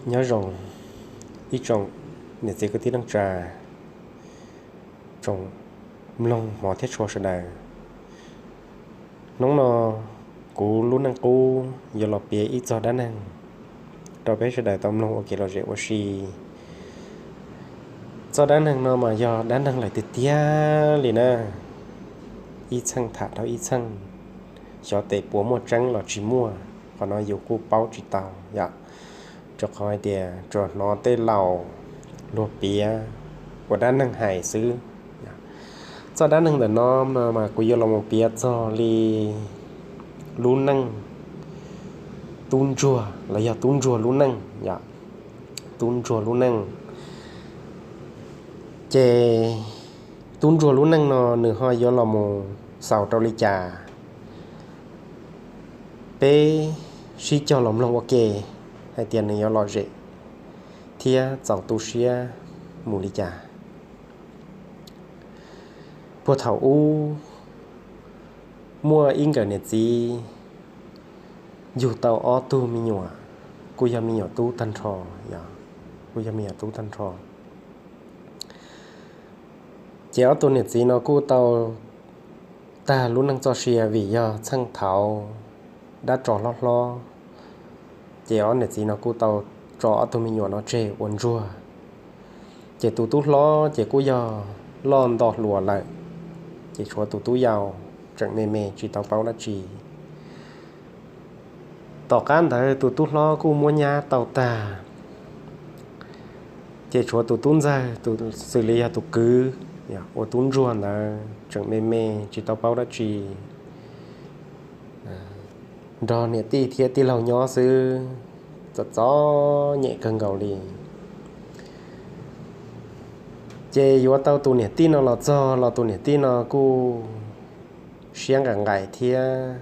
Nyob zoo ib tsoom niam txiv kwv tij neej tsa, tsoom mloog hmov thiab tshua sawv daws. Hnub no kuv lub neej qub yuav los piav ib txog dab neeg rau peb sawv daws tau mloog ua kev lom zem ua si. Txoj dab neeg no mas yog dab neeg lawm tiag tiag li na, ib txheej tham dhau ib txheej, xyov tes puas muaj tseeb los tsis muaj, qhov no yus kuj paub tsis tau yom, rau qhov hais tias tsuas hnov tej laus luag piav ua dab neeg hais xwb. Txoj dab neeg ntawm no no mas kuv yuav los mus piav txog li lub neej tub ntsuag los yog tub ntsuag lub neej yom, tub ntsuag lub neej. Ces tub ntsuag lub neej no nws ho yuav los mus xaus rau li cas? Peb sib cog los mloog ua ke hais tias nws yuav lom zem thiab txaus tu siab mus li cas. Puag thaum ub, muaj ib nkawm niam txiv yug tau ob tug me nyuam, kuj yog me nyuam tub tag nrho, kuj yog me nyuam tub tag nrho. Ces ob tug niam txiv no kuj tau tag lub neej txoj sia vim yog txheej thaud dab tsov hlob hlob, ces ob niam txiv no kuj tau tso ob tug me nyuam no tseg ua ntsuag. Ces tus tub hlob ces kuj yog loj nto hluas lawm, ces tshuav tus tub yau tseem me me tsis tau paub dab tsi. Tom qab ntawd tus tub hlob kuj muab nyab tau tag, ces tshuav tus tub ntxawg, tus xws li yog tus kwv, ua tub ntsuag ntawd tseem me me tsis tau paub dab tsi, nrog niam tij thiab tij laug nyob xwb, txom txom nyem kawg nkaus li. Ces yuav tau tus niam tij no los txog los tus niam tij no kuj siab nqaim nqaim thiab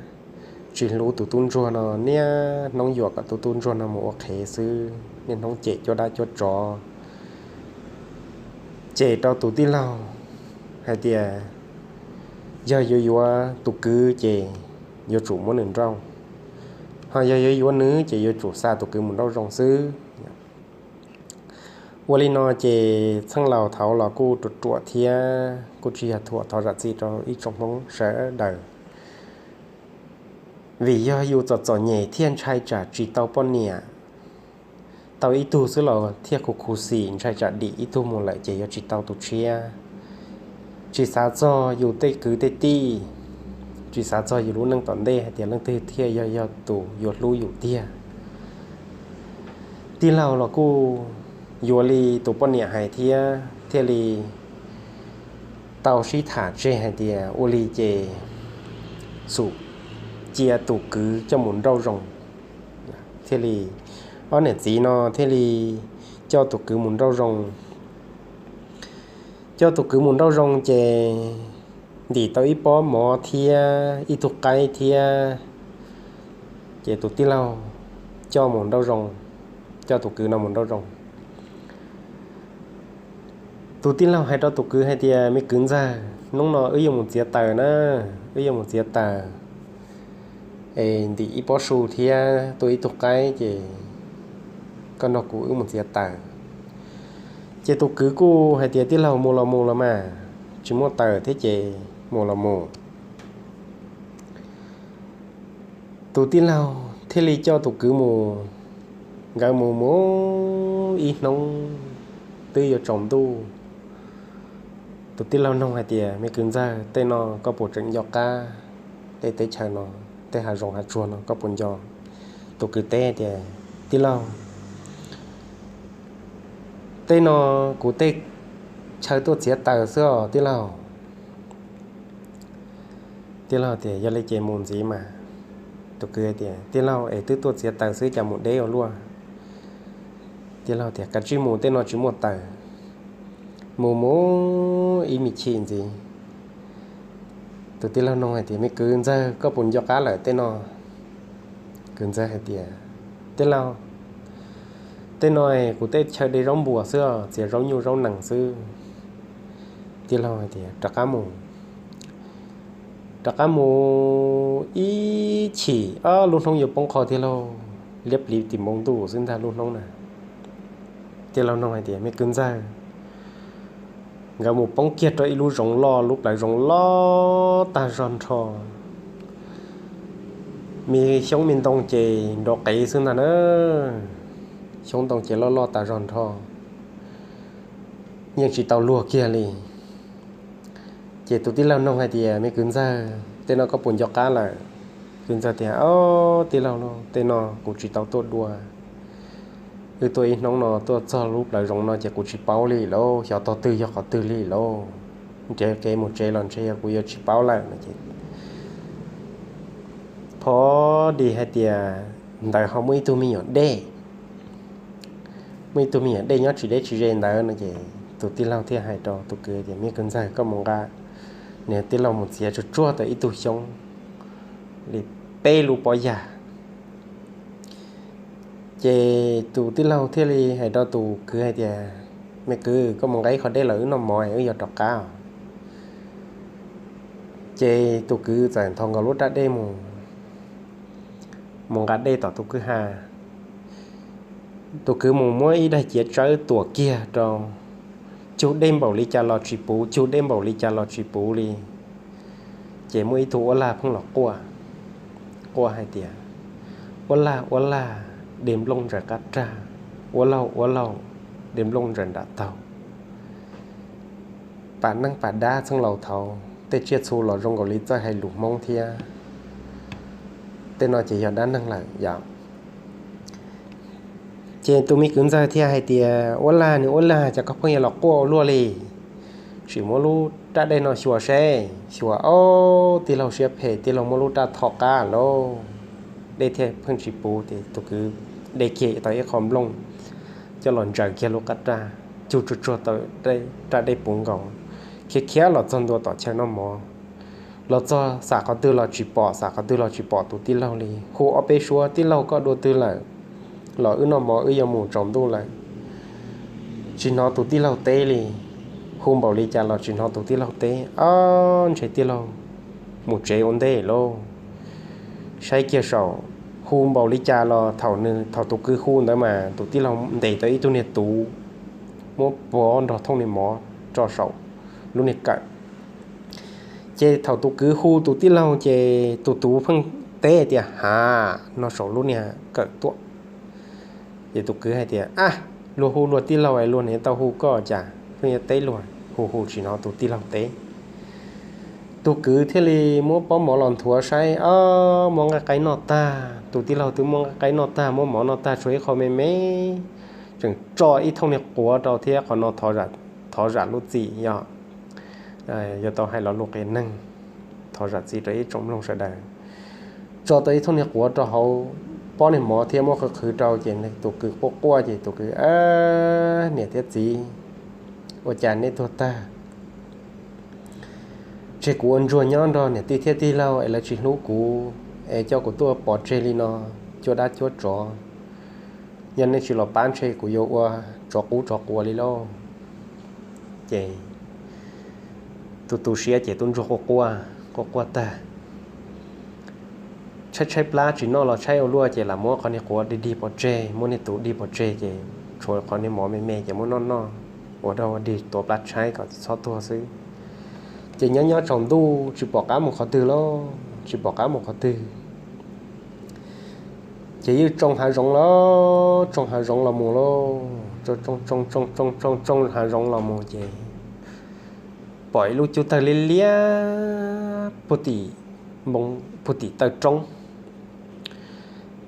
tsis hlub tus tub ntsuag no, niaj hnub yuam kom tus tub ntsuag no mus ua qhev xwb, niaj hnub cem cuab dab cuab tsov. Cem rau tus tij laug hais tias yog yuav yuav tus kwv ces yuav tsum muab nws nrauj, ho yog yuav yuav nws ces yuav tsum xa tus kwv mus nrauj zoo xwb. Ua li no ces txheej laus thaud los kuj ruam ruam thiab kuj tsis yog thuam thov zam txim rau ib tsoom Hmoob sawv daws, vim yog yus txom txom nyem thiaj ntshai tsam tsis tau poj niam, tau ib tug xwb los thiaj khuv khuv xim, ntshai tsam dim ib tug mus lawm ces yuav tsis tau tus tshiab. Tsis xav txog yus tej kwv tej tij, tsis xav txog yus lub neej tom ntej hais tias leej twg thiaj yog yog tus yuav hlub yus tiag. Tij laug los kuj yuav li tus poj niam hais thiab thiaj li tau sib tham tseg hais tias ua li ces xub cia tus kwv coj mus nrauj zoo. Thiaj li ob niam txiv no thiaj li coj tus kwv mus nrauj zoo. Coj tus kwv mus nrauj zoo ces ntim tau ib pob mov thiab ib tug qaib thiab, ces tus tij laug coj mus nrauj zoo, coj tus kwv no mus nrauj zoo. Tus tij laug hais rau tus kwv hais tias, me kwv ntxawg, hnub no wb yuav mus txiav taws na, wb yuav mus txiav taws, es ntim ib pob su thiab tua ib tug qaib ces koj nrog kuv wb mus txiav taws. Ces tus kwv kuj hais tias, tij laug, mus los mus los mas, tsis muaj taws thiab ces mus los mus. Tus tij laug thiaj li coj tus kwv mus. Nkawd mus mus ib hnub twb yuav tsaus ntuj. Tus tij laug nug hais tias, me kwv ntxawg, tej no koj puas tseem nco qab tej teb chaws no, tej hav zoov hav tsuag no koj puas nco? Tus kwv teb tias, tij laug, tej no kuv tej chaw tuaj txiav taws xwb os tij laug. Tij laug tias, yog li ces mus ntxiv mas. Tus kwv tias, tij laug, es twb tuaj txiav taws xwb cas mus deb ua luaj? Tij laug tias, kav tsij mus, tej no tsis muaj taws. Mus mus ib me chim ntxiv, tus tij laug nug hais tias, me kwv ntxawg, koj puas nco qab lawm tej no? Kwv ntxawg hais tias, tij laug, tej no kuv tej chaw de zaub npuas xwb os, txiav zaub nyuj zaub nees xwb. Tij laug hais tias, rov qab mus. Rov qab mus ib chim, ob lub hnub yuav poob qho tiag lauj, liab pliv tim npoo ntuj xwb ntag lub hnub na. Tij laug nug hais tias, Me kwv ntxawg, nkawd mus poob kiag rau ib lub zoov loj, lub plawv zoov loj tag zog nrho, me xyoob me ntoo ces nrov qev xwb ntag na. Xyoob ntoo ces loj loj tag zog nrho, yeej tsis tau luag kiag li. Ces tus tij laug nug hais tias, Me kwv ntxawg, tej no koj puas nco qab lawm? Kwv ntxawg tias, Ob, tij laug lauj, tej no kuv tsis tau tuaj dua. Wb tuaj ib hnub no tuaj txog lub plawv zoov no ces kuv tsis paub li lauj, xyov tog twg yog qhov twg li lauj. Nrhiav kev mus tsev los ntshe yog kuv yuav tsis paub lawm no ces Phov Dis hais tias ntawd ho muaj ib tug me nyuam dej, muaj ib tug me nyuam dej nyob tsis deb tsis ze ntawd no ces tus tij laug thiaj hais rau tus kwv tias, Me kwv ntxawg, koj mus nqa niag tij laug mus txiav tsuag tsuag tau ib tug xyoob li peb lub pob yas. Ces tus tij laug thiaj li hais rau tus kwv hais tias, Me kwv, koj mus nqa ib qho dej los wb noj mov wb yuav rov qab. Ces tus kwv txawm nthos nkaus lub raj dej mus, mus nqa dej tom tus kwj ha. Tus kwv mus muab ib daim ciav tsawb tuam kiag rau, cug dej npaum li cas los tsis puv, cug dej npaum li cas los tsis puv li. Ces muaj ib tug uab lag pheej los quaj, quaj hais tias, Uab lag, uab lag, de nplooj ntsaws qab rag, uab laug, uab laug, de nplooj ntsaws nram taug. Pam neej pam dab txheej laus thaud tej tsiaj txhu los zoo nkaus li txawj hais lus Hmoob thiab. Tej no ces yog dab neeg lawm yom. Ces tus me kwv ntxawg thiaj hais tias, Uab lag, nws uab lag, cas koj pheej yuav los quaj ua luaj li? Sim muab lub raj dej no xyuas seb. Xyuas, ob, tij laug siab phem, tij laug muab lub raj tho qab lauj. Dej thiaj pheej tsis puv. Ces tus kwv de kiag tau ib qho nplooj coj los ntsaws kiag lub qab raj, cug tsuag tsuag tau raj dej puv nkaus, khiav khiav los txog ntua tom chaw noj mov. Los txog xam qhov twg los tsis pom, xam qhov twg los tsis pom tus tij laug li. Hu ob peb suab, Tij laug, koj dua twg lawm? Los wb noj mov wb yuav mus tsaus ntuj lawm. Tsis hnov tus tij laug teb li. Hu npaum li cas los tsis hnov tus tij laug teb. Ob, ntshe tij laug mus tsev ua ntej lauj. Saib kiag saum, hu npaum li cas los thaum nws, thaum tus kwv hu ntawd mas tus tij laug ntes tau ib tug niag tuv, muab pov nrog thooj niag mov tso saum lub niag kawm. Ces thaum tus kwv hu tus tij laug ces tus tuv pheej teb tias, Hav, no saum lub niag kawm tuaj. Ces tus kwv hais tias, Ab, luag hu luag tij laug es luag niam tau hu koj cas pheej yuav teb luag? Hu hu tsis hnov tus tij laug teb. Tus kwv thiaj li muab pob mov los nthuav saib, ob, muab nqaij qaib noj tag. Tus tij laug twb muab nqaij qaib noj tag, muab mov noj tag, tshuav ib qho me me, tseem tso ib thooj niag quav rau thiab. Qhov no thov zam lub txim, yog yuav tau hais lo lus qias neeg, thov zam txim rau ib tsoom mloog sawv daws. Tso tau ib thooj niag quav rau hauv pob niag mov thiab muab qhwv qhwv rau ces tus kwv quaj quaj ces tus kwv, Niam thiab txiv, ua cas nej tuag tag? Tseg kuv ua ntsuag nyob nrog niam tij thiab tij laug es lawv tsis hlub kuv, es coj kuv tuaj pov tseg li no, cuab dab cuab tsov. Yog nej tsis los pab ntshe kuv yuav ua tsov qub tsov quav li lauj. Ces tus tu siab ces tub ntsuag quaj quaj, quaj quaj tag, tshaib tshaib plab tsis noj los tshaib ua luaj ces lam muab qhov niag quav dig dig pov tseg, muab niag tuv dig pov tseg ces tshuav qhov niag mov me me ces muab noj noj ua dog ua dig tua plab tshaib kom txhob tuag xwb. Ces nyob nyob tsaus ntuj tsis pom qab mus qhov twg lauj, tsis pom qab mus qhov twg. Ces yeej tsoo hav zoov los tsoo hav zoov los mus lauj, tsoo tsoo tsoo tsoo tsoo tsoo hav zoov los mus ces pom ib lub cub tawg liab liab puag tim, puag tim taw roob.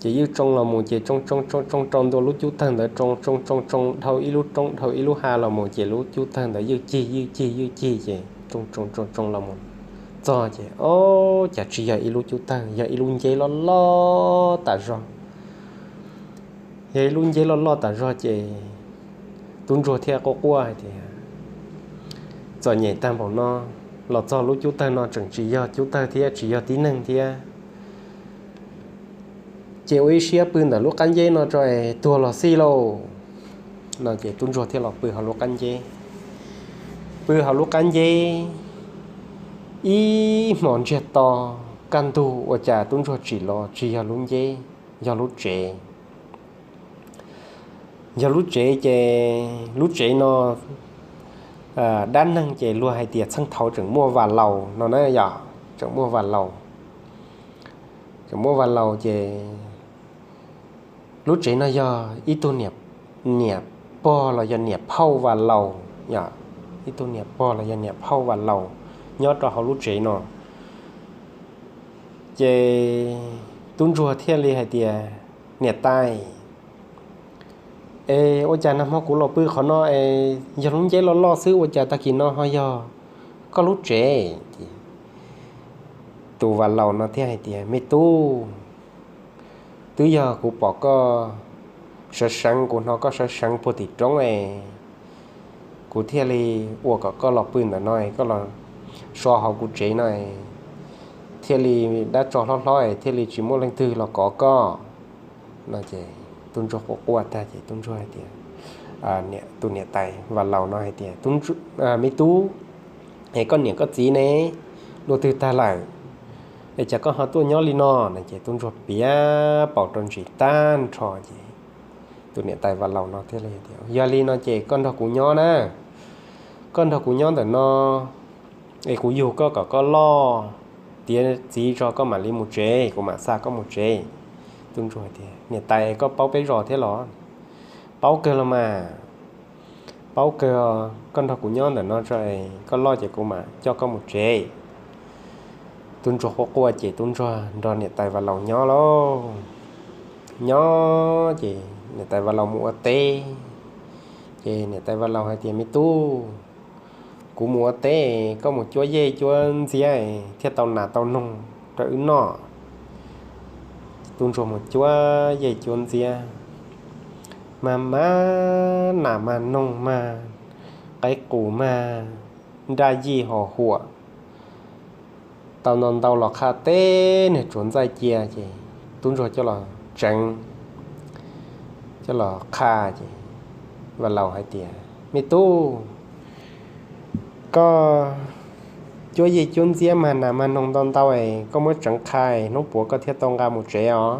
Ces yeej tsoo los mus ces tsoo tsoo tsoo tsoo rau ntua lub cub tawg ntawd, tsoo tsoo tsoo tsoo dhau ib lub roob dhau ib lub hav los mus ces lub cub tawg ntawd yeej cig yeej cig yeej cig ces tsoo tsoo tsoo tsoo los mus txog ces, ob, cas tsis yog ib lub cub tawg, yog ib lub nceb loj loj tas zog. Yog ib lub nceb loj loj tas zog ces tub ntsuag thiaj quaj quaj hais tias, txom nyem tag npaum no, los txog lub cub tawg no tseem tsis yog cub tawg thiab tsis yog tib neeg thiab. Ces ua ib siab pw ntawm lub qab nceb no tso es tuag los xij lauj. No ces tub ntsuag thiaj los pw hauv lub qab nceb. Pw hauv lub qab nceb ib hmos ntsiag to, kaj ntug ua cas tub ntsuag tsim los tsis yog lub nceb, yog lub tsev. Yog lub tsev ces lub tsev no dab neeg ces luag hais tias txheej thaud tseem muaj Vas Laus no na yom, tseem muaj Vas Laus, tseem muaj Vas Laus ces lub tsev no yog ib tug niam pog los yog niam phauj Vas Laus yom, ib tug niam pog los yog niam phauj Vas Laus nyob rau hauv lub tsev no. Ces tub ntsuag thiaj li hais tias, Niam tais, es ua cas nag hmo kuv los pw qhov no es yog lub nceb loj loj xwb, ua cas tag kis no ho yog koj lub tsev? Tus Vas Laus no thiaj hais tias, Me tub, twb yog kuv pom koj sawv seev, kuv hnov koj sawv seev puag tim roob es kuv thiaj li ua kom koj los pw ntawm no, koj los so hauv kuv tsev no, thiaj li dab tso hlob hlob es thiaj li tsis muaj leej twg los kov koj. No ces tub ntsuag quaj quaj tag ces tub ntsuag hais tias, tus niam tais Vas Laus no hais tias, Me tub, es koj niam koj txiv ne, luag twg tag lawm es cas koj ho tuaj nyob li no? No ces tub ntsuag piav paus rau ntsis tag nrho ces tus niam tais Vas Laus no thiaj li tias, Yog li no ces koj nrog kuv nyob na, koj nrog kuv nyob ntawm no es kuv yug koj kom koj loj tiav txiv tso koj mam li mus tsev, kuv mam xa koj mus tsev. Tub ntsuag tias, Niam tais, koj paub peb zos thiab los? Paub kawg los mas, paub kawg. Koj nrog kuv nyob ntawm no tso, koj loj ces kuv mam coj koj mus tsev. Tub ntsuag quaj quaj ces tub ntsuag nrog niam tais Vas Laus nyob lauj. Nyob ces niam tais Vas Laus mus ua teb, ces niam tais Vas Laus hais tias, Me tub, kuv mus ua teb, koj mus cuab yej cuab ntxiab thiaj tau nas tau noog rau wb noj. Tub ntsuag mus cuab yej cuab ntxiab, mag mag nas mag noog mag qaib qus mag nraj yij ho huam tau ntau ntau los qha teb niag tsuav ntxaij cia ces tub ntsuag coj los tseev, coj los qha ces Vas Laus hais tias, Me tub, koj cuab yej cuab ntxiab mag nas mag noog ntau ntau es koj muab tseev qha, hnub puav koj thiaj tau nqa mus tsev os.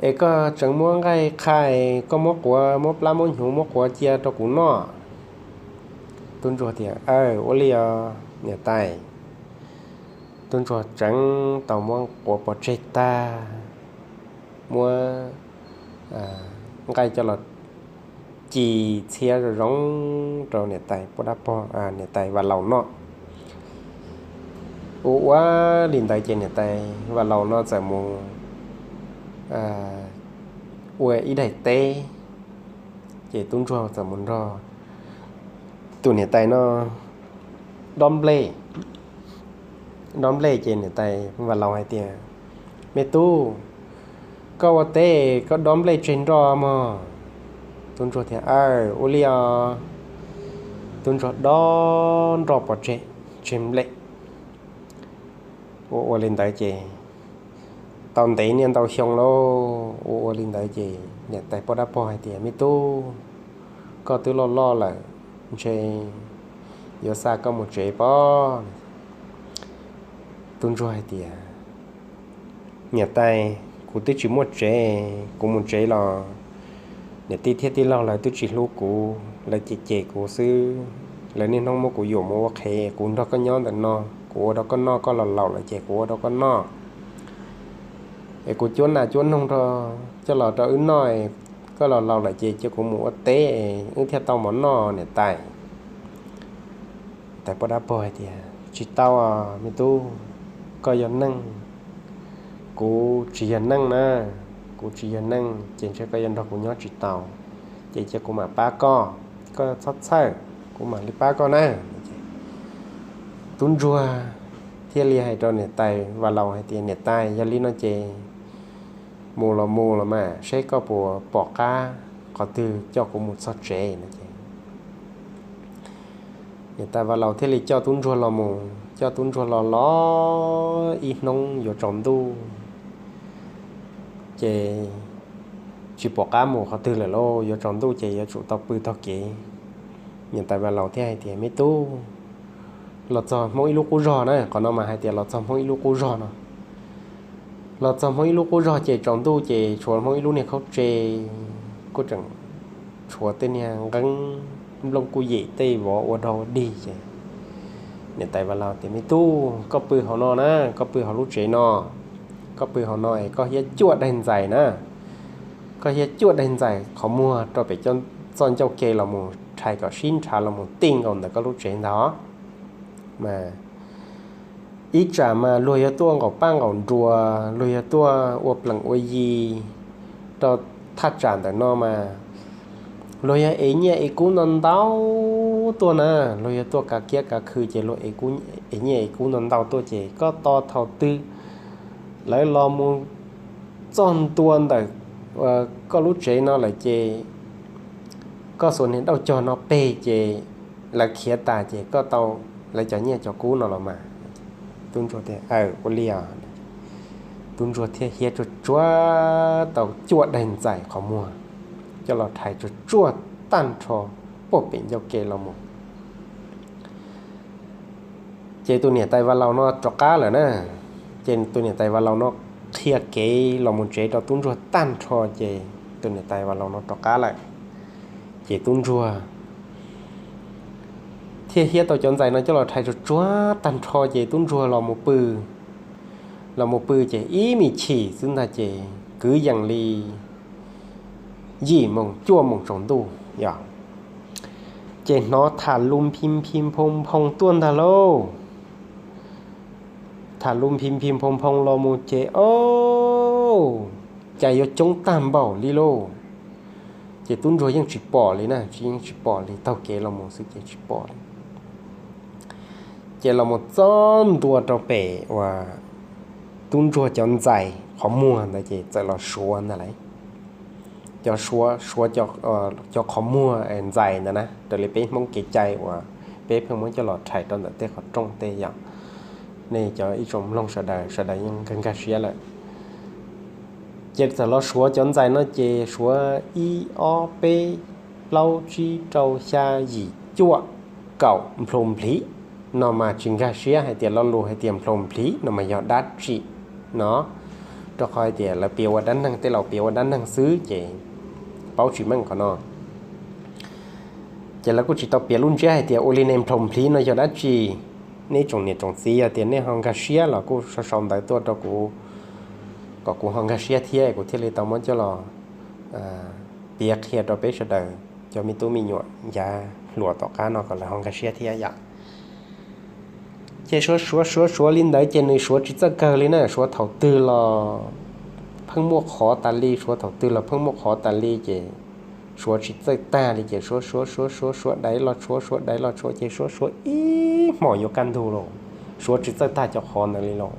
Es koj tseev muab nqaij qha, koj muab quav, muab plab muab hnyuv muab quav cia rau kuv noj. Tub ntsuag tias, Aw, ua li os niam tais. Tub ntsuag tseev tau muab quav pov tseg tag, muab nqaij coj los ci txhiab zoo zoo rau niam tais poj dab pog, niam tais Vas Laus noj. Ua ua li ntawd ces niam tais Vas Laus no txawm mus ua ib daim teb, ces tub ntsuag txawm mus nrog tus niam tais no dob nplej. Dob nplej ces niam tais Vas Laus hais tias, Me tub, koj ua teb koj dob nplej tseg nroj mog. Tub ntsuag tias, Aw, ua li os. Tub ntsuag dob nroj pov tseg, tseg nplej. Ua ua li ntawd ces tau ntev niaj ntau xyoo lauj. Ua ua li ntawd ces niam tais poj dab pog hais tias, Me tub, koj twb loj loj lawm, ntshe yuav xa koj mus tsev pob. Tub ntsuag hais tias, Niam tais, kuv twb tsis muaj tsev, kuv mus tsev los niam tij thiab tij laug lawv twb tsis hlub kuv, lawv cem cem kuv xwb. Lawv niaj hnub muab kuv yuam mus ua qhev, kuv nrog koj nyob ntawm no, kuv ua rau koj noj, koj los laus lawm ces kuv ua rau koj noj. Es kuv cuab nas cuab noog rau, coj los rau wb noj, koj los laus lawm ces cia kuv mus ua teb, wb thiaj tau mov noj niam tais. Tais poj dab pog hais tias, Tsis tau, me tub, koj yog neeg, kuv tsis yog neeg na, kuv tsis yog neeg ces ntshe koj yuav nrog kuv nyob tsis tau, ces cia kuv mam pab koj, koj txhob txhawj, kuv mam li pab koj na. Tub ntsuag thiaj li hais rau niam tais Vas Laus hais tias, Niam tais, yog li no ces mus los mus los mas, seb koj puas pom qab qhov twg coj kuv mus txog tsev no ces niam tais Vas Laus thiaj li coj tub ntsuag los mus, coj tub ntsuag los los ib hnub yuav tsaus ntuj, ces tsis pom qab mus qhov twg lawm lauj, yuav tsaus ntuj ces yuav tsum tau pw taug kev. Niam tais Vas Laus thiaj hais tias, Me tub, los txog Hmoob ib lub qub zog na, qhov no mas hais tias los txog Hmoob ib lub qub zog no, Los txog Hmoob ib lub qub zog ces tsaus ntuj ces tshuav Hmoob ib lub niag khaub tse, kuj tseem tshuav tej niag nqeeb nplooj kuj yem tej vov ua dog dig ces niam tais Vas Laus tias, Me tub, koj pw hauv no na, koj pw hauv lub tsev no, koj pw hauv no es koj hiab cuaj daim ntxais na, koj hiab cuaj daim ntxais qhov muag rau pem txoj ncauj ke los mus rhais kom sib nrhav los mus ti nkaus ntawm koj lub tsev ntag. Mas ib tsam mas luag yuav tuaj nqaum paj nqaum nruas, luag yuav tuaj ua plees ua yi rau thaj tsam ntawm no mas luag yog ev nyiaj ev kub ntau ntau tuaj na, luag yuav tuaj kav kiab kav khw ces luag ev nyiaj ev kub ntau ntau tuaj ces koj tos thaum twg lawv los mus txog ntua ntawm koj lub tsev no lawm ces koj xuas niag dauj cog no peg ces lawv khiav tas ces koj tau lawv cov nyiaj cov kub no los mas. Tub ntsuag tias, Aw, ua li os. Tub ntsuag thiaj hiab tsuag tsuag tau cuaj daim ntxais qhov muag coj los rhais tsuag tsuag tag nrho puag pem ncauj ke los mus. Ces tus niam tais Vas Laus no rov qab lawm na. Ces tus niam tais Vas Laus no qhia kev los mus tsev rau tub ntsuag tag nrho ces tus niam tais Vas Laus no rov qab lawm. Ces tub ntsuag thiaj hiab tau cov ntxais no coj los rhais tsuag tsuag tag nrho ces tub ntsuag los mus pw. Los mus pw ces ib me chim xwb ntag ces kwv yees li yim moos cuaj moos tsaus ntuj yog, ces hnov tham lus nphi nphi nphoo nphoo tuaj ntag lauj. Tham lus nphi nphi nphoo nphoo los mus ces, o, cas yuav coob tag npaum li lauj. Ces tub ntsuag yeej tsis pom li na, tsis yeej tsis pom li, taug kev los mus xwb ces tsis pom li. Ces los mus txog ntua rau pem uas tub ntsuag cov ntxais qhov muag ntawd ces txawm los suav ntag lauj. Cov suav, suav cov qhov muag ntxais ntawd na, raws li peb Hmoob kev cai uas peb pheej muab coj los rhais rau ntawm tej qhov rooj tej yom. Nej cov ib tsoom mloog sawv daws, sawv daws yeej nkag nkag siab lawm. Ces txawm los suav cov ntxais no ces suav ib ob peb plaub tsib rau xya yim cuaj kaum nplhus nplhiv no mas tsis nkag siab hais tias lo lus hais tias nplhus nplhiv no mas yog dab tsi no, rau qhov hais tias lawv piav ua dab neeg, tej laus piav ua dab neeg xwb ces paub tsis meej qhov no. Ces lawv kuj tsis tau piav lub ntsiab hais tias ua li ne nplhus nplhiv no yog dab tsi. Nej tsoom niam tsoom txiv yog tias nej ho nkag siab los kuj sau sau ntawv tuaj rau kuv kom kuv ho nkag siab thiab kuv thiaj li tau muab coj los piav qhia rau peb sawv daws cov me tub me nyuam yav hluas tom qab no kom lawv ho nkag siab thiab yom. Ces suav suav suav suav li ntawd ces nws suav tsis txawj kawg li na, suav thaum twg los pheej muaj qhov tas li, suav thaum twg los pheej muaj qhov tas li ces suav tsis txawj tag li ces suav suav suav suav suav daiv los tshuav, suav daiv los tshuav ces suav suav ib hmos yuav kaj ntug los suav tsis txawj tag cov qhov ntawd li los.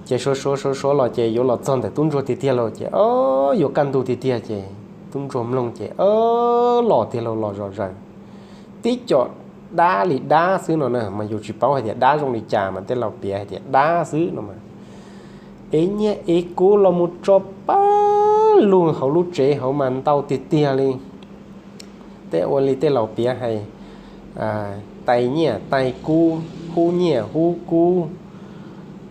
Ces suav suav suav suav los ces yuav los txog ntawm tub ntsuag tiag tiag los ces o, yuav kaj ntug tiag tiag ces tub ntsuag mloog ces o, los tiag los los zom zaws. Tib co dab li dab xwb no na, mas yus tsis paub hais tias dab zoo li cas mas tej laus piav hais tias dab xwb no mas. Ev nyiaj ev kub los mus tso pawg lug hauv lub tsev hauv mas ntau tiag tiag li. Tej ua li tej laus piav hais, tais nyiaj tais kub, hub nyiaj hub kub,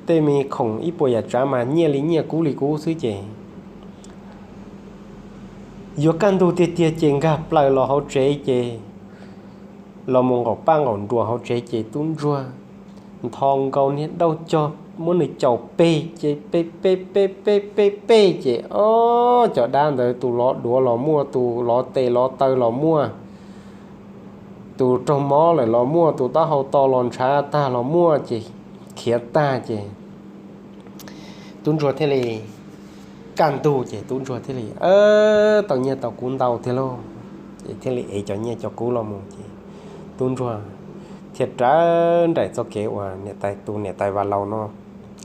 tej me khoom ib puas yam tsav mas nyiaj li nyiaj kub li kub xwb ces yuav kaj ntug tiag tiag ces nkag plaws los hauv tsev ces los mus nqaum paj nqaum nruas hauv tsev ces tub ntsuag ntho nkaus niag dauj cog muab nws caum peg ces peg peg peg peg peg peg ces o, cov dab ntawd tus lov duav los muaj, tus lov tes lov taw los muaj, tus raug mob lawm los muaj, tus taub hau to los ntshav tag los muaj ces khiav tag ces tub ntsuag thiaj li kaj ntug ces tub ntsuag thiaj li tau nyiaj tau kub ntau thiab lauj. Ces thiaj li ev cov nyiaj cov kub los mus ces tub ntsuag thiaj rawv nraim txoj kev uas niam tais, tus niam tais Vas Laus no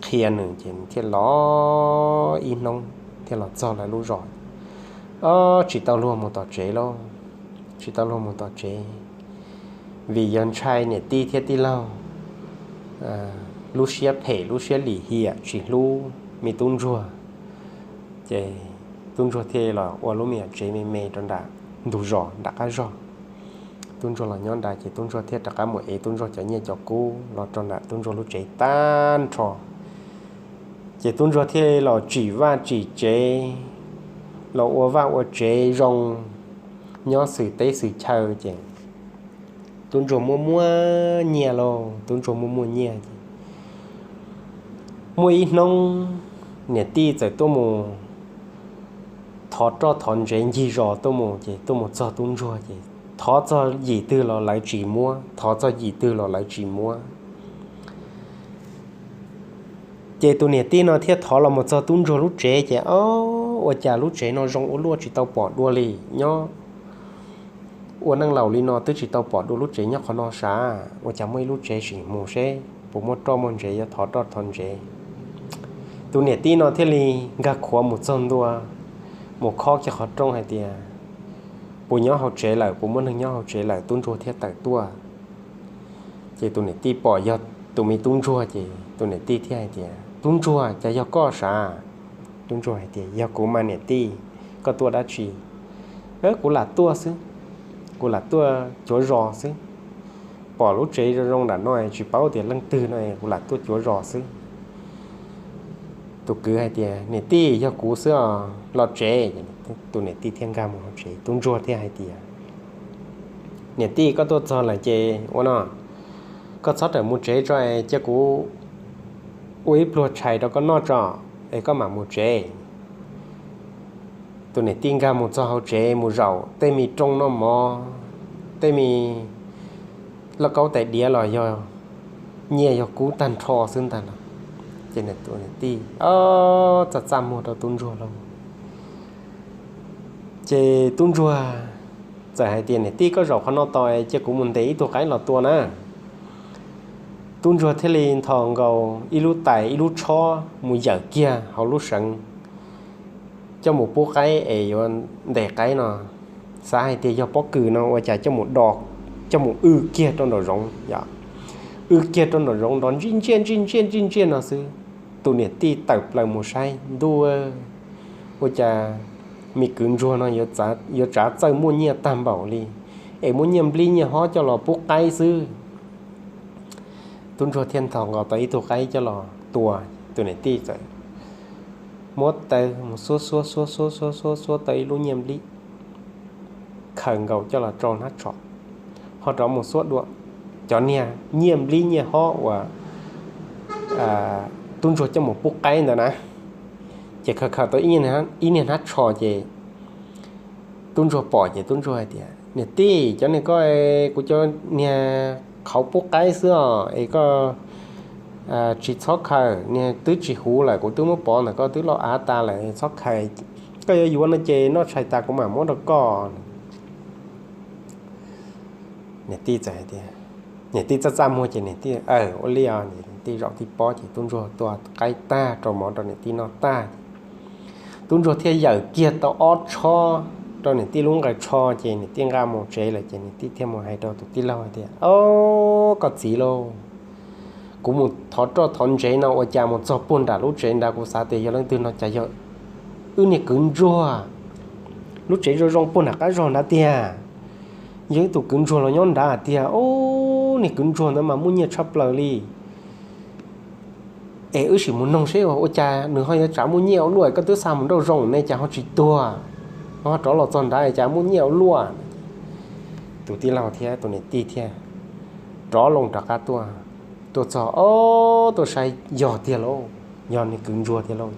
qhia nws ces nws thiaj los ib hnub thiaj los txog lawv lub zos. O, tsis tau luag mus tom tsev lauj, tsis tau luag mus tom tsev, vim yog ntshai niam tij thiab tij laug lub siab phem lub siab lim hiam tsis hlub me tub ntsuag. Ces tub ntsuag thiaj los ua lub me nyuam tsev me me rau nram ntug zos nram qab zog. Tub ntsuag los nyob nrad ces tub ntsuag thiaj rov qab mus ev tub ntsuag cov nyiaj cov kub los rau nram tub ntsuag lub tsev tag nrho. Ces tub ntsuag thiaj los tsim vaj tsim tsev, los ua vaj ua tsev zoo, nyob xwm teb xwm chaw ces tub ntsuag muaj muaj nyiaj lauj, tub ntsuag muaj muaj nyiaj ces muaj ib hnub niam tij txawm tuaj mus thov roj thov ntsev ncig zos tuaj mus ces tuaj mus txog tub ntsuag ces thov txog yim twg los lawv tsis muab, thov txog yim twg los lawv tsis muab. Ces tus niam tij no thiaj thov los mus txog tub ntsuag lub tsev ces, Ob, ua cas lub tsev no zoo ua luaj tsis tau pom dua li nyob, ua neej laus li no twb tsis tau pom dua lub tsev nyob qhov no sav, ua cas muaj ib lub tsev, sim mus seb puas muaj roj muaj ntsev yuav thov roj thov ntsev. Tus niam tij no thiaj li nkag khuav mus txog ntua, mus khob kiag qhov rooj hais tias, Puas nyob hauv tsev lawm, puas muaj neeg nyob hauv tsev lawm? Tub ntsuag thiaj tawm tuaj. Ces tus niam tij pom yog tus me tub ntsuag ces tus niam tij thiaj hais tias, Tub ntsuag, cas yog koj sav? Tub ntsuag hais tias, Yog kuv mas niam tij, koj tuaj dab tsi? Kuv lam tuaj xwb, kuv lam tuaj cuav zos xwb. Pom lub tsev zoo zoo nram no tsis paub tias leej twg no, kuv lam tuaj cuav zos xwb. Tus kwv hais tias, Niam tij, yog kuv xwb os, los tsev. Tus niam tij thiaj nkag mus hauv tsev. Tub ntsuag thiaj hais tias, Niam tij, koj tuaj txog lawm ces ua no, koj txhob rawm mus tsev tso es cia kuv ua ib pluag tshais rau koj noj tso es koj mam mus tsev. Tus niam tij nkag mus txog hauv tsev mus zaum tej me rooj noj mov, tej me lauj kaub tais diav los yog nyiaj yog kub tag nrho xwb ntag no. Ces tus niam tij txaj txaj muag rau tub ntsuag lauj. Ces tub ntsuag txawm hais tias, Niam tij, koj zaum qhov no tos es cia kuv mus ntes ib tug qaib los tua na. Tub ntsuag thiaj li nthos nkaus ib lub tais ib lub tshob mus yawm kiag hauv lub seev coj mus pub qaib es yuav ntes qaib no. Xav hais tias yog pob kws no ua cas coj mus do, coj mus w kiag rau nraum zoov, w kiag rau nraum zoov nrov ntsij ntsiaj ntsij ntsiaj ntsij ntsiaj no xwb. Tus niam tij tawm plaws mus saib, ntuj, ua cas me kwv ntsuag no yuav tsav txawj muaj nyiaj tag npaum li, es muab nyiaj nplib nyiaj hob coj los pub qaib xwb. Tub ntsuag thiaj nthos nkaus tau ib tug qaib coj los tua. Tus niam tij txawm muab taw mus xuab xuab xuab xuab xuab xuab xuab tau ib lub nyiaj nplib, khaws nkaus coj los rau hnab tsho, ho rov mus xuab dua cov niag nyiaj nplib nyiaj hob uas tub ntsuag coj mus pub qaib ntawd na. Ces khaws khaws tau ib niag hnab tsho ces tub ntsuag pom ces tub ntsuag hais tias, Niam tij, cov niag ko, kuv cov niag qhauv pub qaib xwb os, es koj tsis txhob khaws, niag twb tsis huv lawm, kuv twb muab pov ntawm koj twb loj av tas lawm, txhob khaws. Koj yuav yuav no ces noj tshais tas kuv mam muab rau koj. Niam tij txawm hais tias, niam tij txaj txaj muag ces niam tij, Ua li os. Niam tij zaum tib pob ces tub ntsuag tua qaib tag rau mov rau niam tij noj tag. Tub ntsuag thiaj yawm kiag tau ob tshob rau niam tij lub nqaws tsho ces niam tij nqa mus tsev lawm ces niam tij thiaj mus hais rau tus tij laug hais tias, Ob, koj txiv lauj, kuv mus thov roj thov ntsev no ua cas mus txog puag nram lub tsev nrad kuv xav tias yog leej twg no cas yog wb niag kwv ntsuag. Lub tsev zoo zoo puag nram qab zog nrad tiag, yog ib tug kwv ntsuag los nyob nrad tiag. Ub, niag kwv ntsuag ntawd mas muaj nyiaj tshaj plaws li. Es wb sim mus noog seb ua cas nws ho yuav tsav muaj nyiaj ua luaj, koj twb xa mus nrauj zoo ne cas ho tsis tuag, ho rov los txog nrad cas muaj nyiaj ua luaj. Tus tij laug thiab tus niam tij thiaj rov loo rov qab tuaj, tuaj txog, ob, tuaj saib yog tiag lauj, yog niag kwv ntsuag tiag lauj.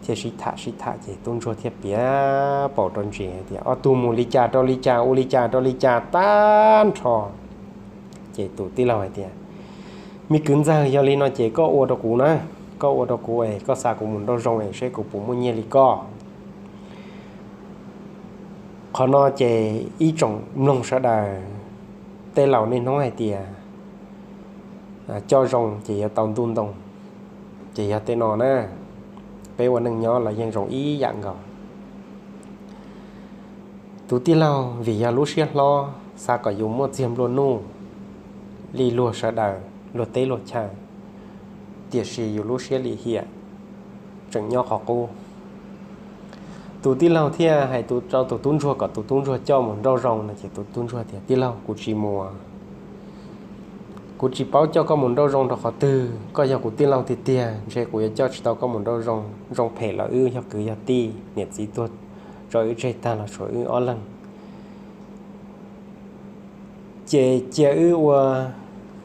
Ces thiaj sib tham sib tham ces tub ntsuag thiaj piav paus rau ntsis hais tias ob tug mus li cas rau li cas, ua li cas rau li cas tag nrho. Ces tus tij laug hais tias, Me kwv ntxawg, yog li no ces koj ua rau kuv na, koj ua rau kuv es koj xa kuv mus nrauj zoo es seb kuv puas muaj nyiaj li koj. Qhov no ces ib tsoom mloog sawv daws, tej laus niaj hnub hais tias coj zoo ces yuav tau ntuj ntoo, ces yog tej no na, peb ua neej nyob los yeej zoo ib yam nkaus. Tus tij laug vim yog lub siab hlob xav kom yus muaj txiag nplua nuj li luag sawv daws luag teb luag chaw, tiam sis yus lub siab lim hiam tseem nyob qhov qub. Tus tij laug thiaj hais rau tus tub ntsuag kom tus tub ntsuag coj mus nrauj zoo no ces tus tub ntsuag tias, Tij laug, kuv tsis mus. Kuv tsis paub coj koj mus nrauj zoo rau qhov twg, koj yog kuv tij laug tiag tiag, ntshe kuv yuav coj tsis tau koj mus nrauj zoo. Zoo phem los wb yog kwv yog tij, niam txiv tuag tso wb tseg tag los tshuav wb ob leeg. Ces cia wb ua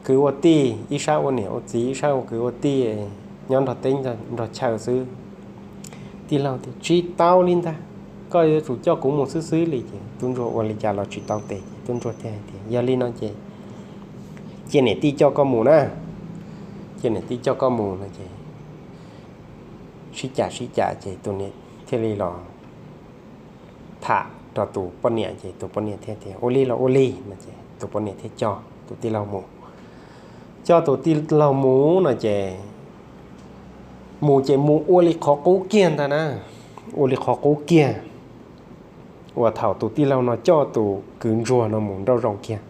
kwv ua tij, ib sab ua niam ua txiv, ib sab ua kwv ua tij, nyob nrog teb nrog chaw xwb. Tij laug tias, Tsis tau li ntag, koj yuav tsum coj kuv mus xwb xwb li. Ces tub ntsuag ua li cas los tsis tau tes, ces tub ntsuag thiaj hais tias, Yog li no ces cia niam tij coj koj mus na. Cia niam tij coj koj mus no ces sib cav sib cav ces tus niam thiaj li los tham rau tus poj niam, ces tus poj niam thiaj tias, Ua li los ua li no ces tus poj niam thiaj coj tus tij laug mus. Coj tus tij laug mus no ces mus ces mus ua li qhov qub kiag ntag na, ua li qhov qub kiag uas thaum tus tij laug no coj tus kwv ntsuag no mus nrauj zoo kiag.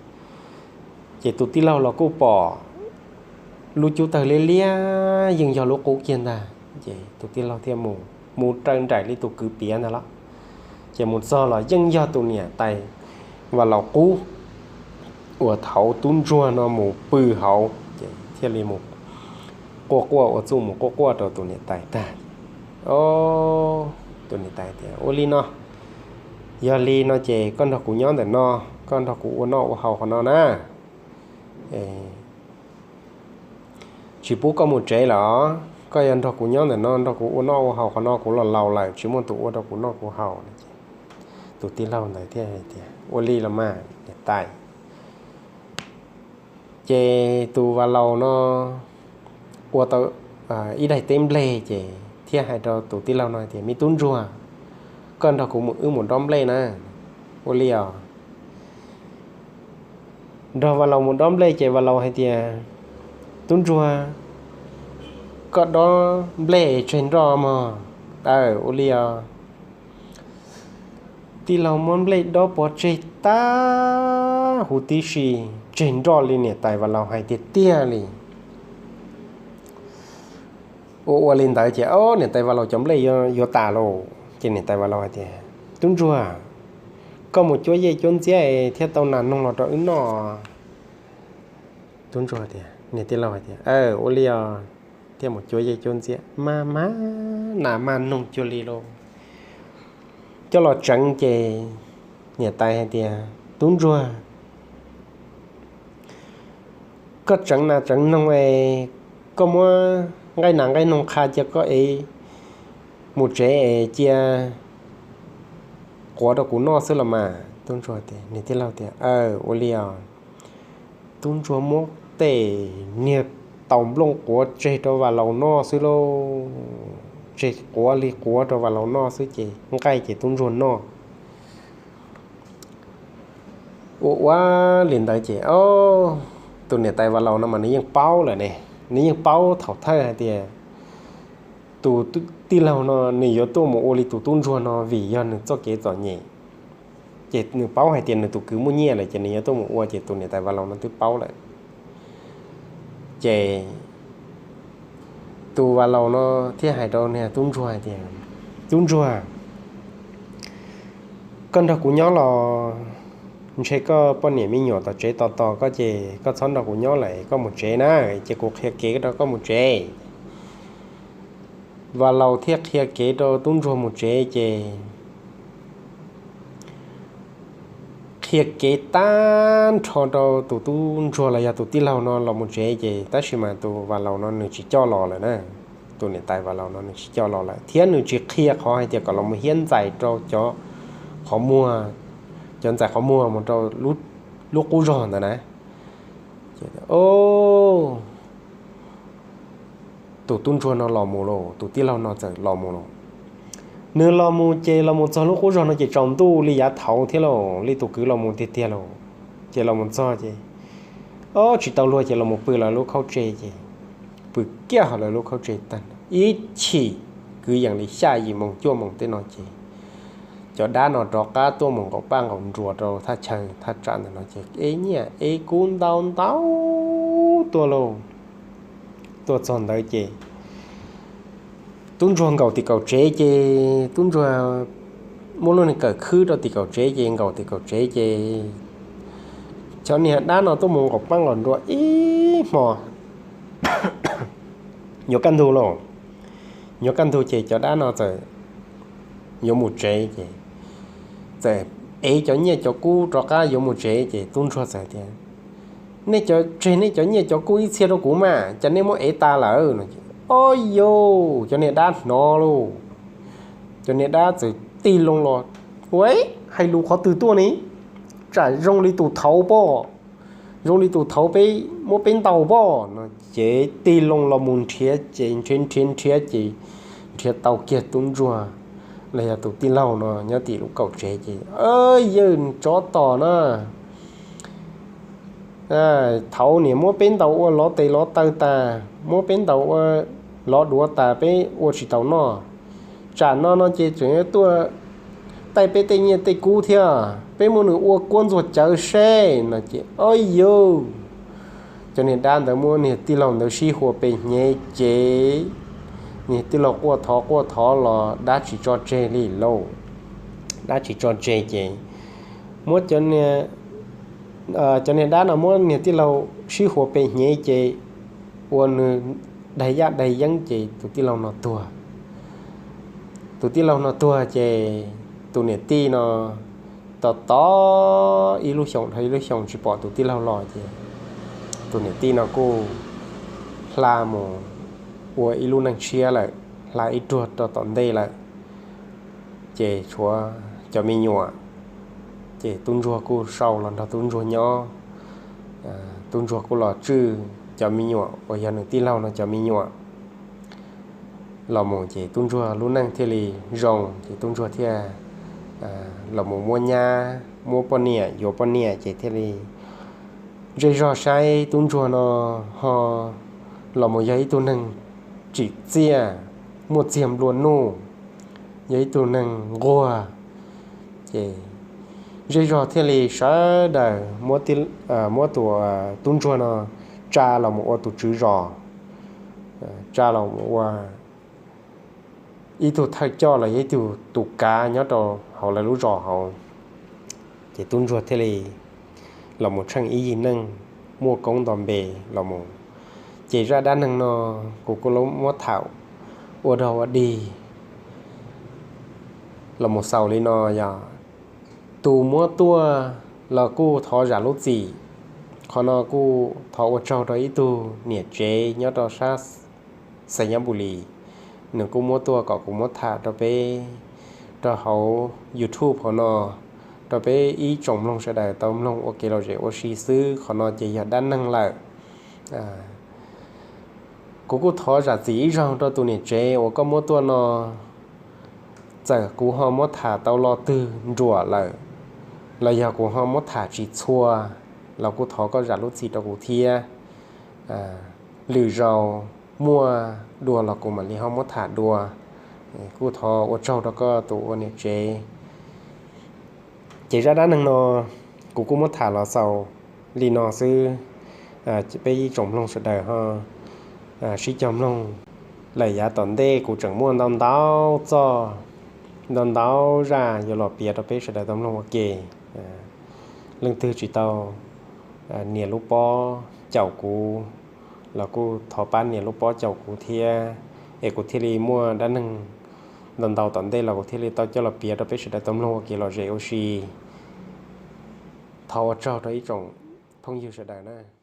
Ces tus tij laug los kuj pom lub cub tawg liab liab yeej yog lub qub kiag ntag, ces tus tij laug thiaj mus, mus raws nraim li tus kwv piav ntag los. Ces mus txog los yeej yog tus niam tais Vas Laus qub uas thaum tub ntsuag no mus pw hauv, ces thiaj li mus quaj quaj ua txuj mus quaj quaj rau tus niam tais tag. Tus niam tais tias, Ua li no, yog li no ces koj nrog kuv nyob ntawm no, koj nrog kuv ua noj ua haus qhov no na. Tsis pub koj mus tsev los? Koj yuav nrog kuv nyob ntawm no nrog kuv ua noj ua haus qhov no, kuv los laus lawm tsis muaj tus ua rau kuv noj kuv haus. Tus tij laug ntawd thiaj hais tias, Ua li los mas niam tais. Ces tus Vas Laus no ua tau ib daim teb nplej ces thiaj hais rau tus tij laug no hais tias, Me tub ntsuag, koj nrog kuv mus, wb mus dob nplej na. Ua li os. Nrog Vas Laus mus dob nplej ces Vas Laus hais tias, Tub ntsuag, koj dob nplej tseg nroj mog. Aw, ua li os. Tij laug muab nplej dob pov tseg tag huv tib si, tseg nroj li niam tais Vas Laus hais tiag tiag li. Ua ua li ntawd ces, o, niam tais Vas Laus cov nplej yuav tas lauj. Ces niam tais Vas Laus hais tias, Tub ntsuag, koj mus cuab yej cuab ntxiab thiab tau nas noog los rau wb noj. Tub ntsuag tias, niam tij laug hais tias, Aw, ua li os. Thiaj mus cuab yej cuab ntxiab, maj maj nas maj noog cuag li lauj. Coj los tseev ces niam tais hais tias, Tub ntsuag, koj tseev nas tseev noog es koj muab nqaij nas nqaij noog qha cia koj ev mus tsev es cia quav rau kuv noj xwb los mas. Tub ntsuag tias, niam tij laug tias, Aw, ua li os. Tub ntsuag muab tej niag taus nplooj quav tseg rau Vas Laus noj xwb lauj. Tseg quav li quav rau Vas Laus noj xwb ces nqaij ces tub ntsuag noj. Ua ua li ntawd ces, o, tus niam tais Vas Laus no mas nws yeej paub lawm ne, nws yeej paub thaum thawj hais tias tus tij laug no nws yuav tuaj mus ua li tus tub ntsuag no vim yog nws txoj kev txom nyem. Ces nws paub hais tias nws tus kwv muaj nyiaj lawm ces nws yuav tuaj mus ua ces tus niam tais Vas Laus no twb paub lawm. Ces tus Vas Laus no thiaj hais rau niag tub ntsuag hais tias, Tub ntsuag, koj nrog kuv nyob los ntshe koj poj niam me nyuam tom tsev tos tos koj ces koj txhob nrog kuv nyob lawm, koj mus tsev na, ces kuv qhia kev rau koj mus tsev. Vas Laus thiaj qhia kev rau tub ntsuag mus tsev ces qhia kev tag nrho rau tus tub ntsuag los yog tus tij laug no los mus tsev ces tab sis mas tus Vas Laus no nws tsis coj los lawm na. Tus niam tais Vas Laus no nws tsis coj los lawm thiab nws tsis qhia qhov hais tias kom los mus hiab ntxais rau cov qhov muag, cov ntxais qhov muag mus rau lub qub zog ntawd na. Ces, o, tus tub ntsuag no los mus lauj, tus tij laug no txawm los mus lauj. Nws los mus ces los mus txog lub qub zog no ces tsaus ntuj li yav thaud thiab lauj, li tus kwv los mus tiag tiag lauj. Ces los mus txog ces, o, tsis tau luag ces los mus pw lawv lub khaub tse ces pw kiag hauv lawv lub khaub tse tag ib chim kwv yees li xya yim moos cuaj moos tej no ces cov dab no rov qab tuaj mus nqaum paj nqaum nruas rau thaj chaw thaj tsam ntawm no ces ev nyiaj ev kub ntau ntau tuaj lauj. Tuaj txog ntawd ces tub ntsuag nkaum tim kaum tsev ces tub ntsuag muab lub niag kawm khwb rau tim kaum tsev ces nkaum tim kaum tsev ces Cov niag dab no tuaj mus nqaum paab nqaum nruas ib hmo, yuav kaj ntug lauj, yuav kaj ntug ces cov dab no txawm yuav mus tsev ces txawm ev cov nyiaj cov kub rov qab yuav mus tsev ces tub ntsuag txawm tias, Nej cov, tseg nej cov nyiaj cov kub ib txhia rau kuv mas, cas nej muab ev tas lawm no. Ob yus, cov niag dab hnov lauj, cov niag dab txawm tig loo los, Ua, hais lus qhov twg tuaj ne? Tsam zoo li tus thauv pob, zoo li tus thauv peb muab peb ntaus pob no. Ces tig loo los mus nrhiav ces nrhiav nrhiav nrhiav ces nrhiav tau kiag tub ntsuag los yog tus tij laug no nyob tim lub kaum tsev ces, Yawg tsov tom na, thauv niam muab peb ntaus ua lov tes lov taw tas, muab peb ntaus ua lov duav tas, peb ua tsis taus noj. Tsam no no ces tseem tuaj taij peb tej nyiaj tej kub thiab, peb muab nws ua kuab ntxuag cawv seb no ces, ob yus, cov niag dab ntawd muab niag tij laug ntawd sib hua pe hnyev ces niag tij laug quaj thov quaj thov los dab tsis tso tseg li lauj. Dab tsis tso tseg ces muab cov niag dab no muab niag tij laug sib hua pe hnyev ces ua nws daig yaj daig yeeb ces tus tij laug no tuag. Tus tij laug no tuag ces tus niam tij no tos tos ib lub xyoos dhau ib lub xyoos tsis pom tus tij laug los ces tus niam tij no kuj hla mus ua ib lub neej tshiab lawm, hla ib ruag rau tom ntej lawm. Ces tshuav cov me nyuam, ces tub ntsuag kuj sau los nrog tub ntsuag nyob. Tub ntsuag kuj los tswj cov me nyuam uas yog nws tij laug no cov me nyuam los mus ces tub ntsuag lub neej thiaj li zoo ces tub ntsuag thiaj los mus muab nyab muab poj niam yuav poj niam ces thiaj li zej zog saib tub ntsuag no ho los mus yog ib tug neeg tsim txiaj, muaj txiag nplua nuj, yog ib tug neeg nquag. Ces zej zog thiaj li sawv daws muab tus tub ntsuag no tsa los mus ua tus tswv zos, tsa los mus ua ib tug thawj coj los yog ib tug tus kav nyob rau hauv lawv lub zos hauv. Ces tub ntsuag thiaj li los mus tsheej ib yig neej muaj koob nto npe los mus. Ces zaj dab neeg no kuv kuj muab tham ua dog ua dig los mus xaus li no yog tus muab tuaj los kuj thov zam lub txim. Qhov no kuj thov ua tsaug rau ib tug niam tsev nyob rau sab Xais Nyab Npus Lis, nws kuj muab tuaj kom kuv muab tham rau peb rau hauv YouTube hauv no rau peb ib tsoom mloog sawv daws tau mloog ua kev lom zem ua si xwb. Qhov no ces yog dab neeg lawm. Kuv kuj thov zam txim ib zaug rau tus niam tsev uas koj muab tuaj no. Txawm kuv ho muab tham tau lo twg nruam lawm los yog kuv ho muab tham tsis txhua los kuj thov koj zam lub txim rau kuv thiab. Lwm zaus muaj dua los kuv mam li ho muab tham dua. Kuj thov ua tsaug rau koj tus ua niam tsev. Ces zaj dab neeg no kuv kuj muab tham los xaus li no xwb. Peb ib tsoom mloog sawv daws ho sib cog mloog. Lawm yav tom ntej kuv tseem muaj ntau ntau txoj, ntau ntau zaj yuav los piav rau peb sawv daws tau mloog ua ke. Leej twg tsis tau nias lub pob caum kuv los kuj thov pab nias lub pob caum kuv thiab, es kuv thiaj li muaj dab neeg ntau ntau tom ntej los kuv thiaj li tau coj los piav rau peb sawv daws tau mloog ua kev lom zem ua si. Thov ua tsaug rau ib tsoom phooj ywg sawv daws na.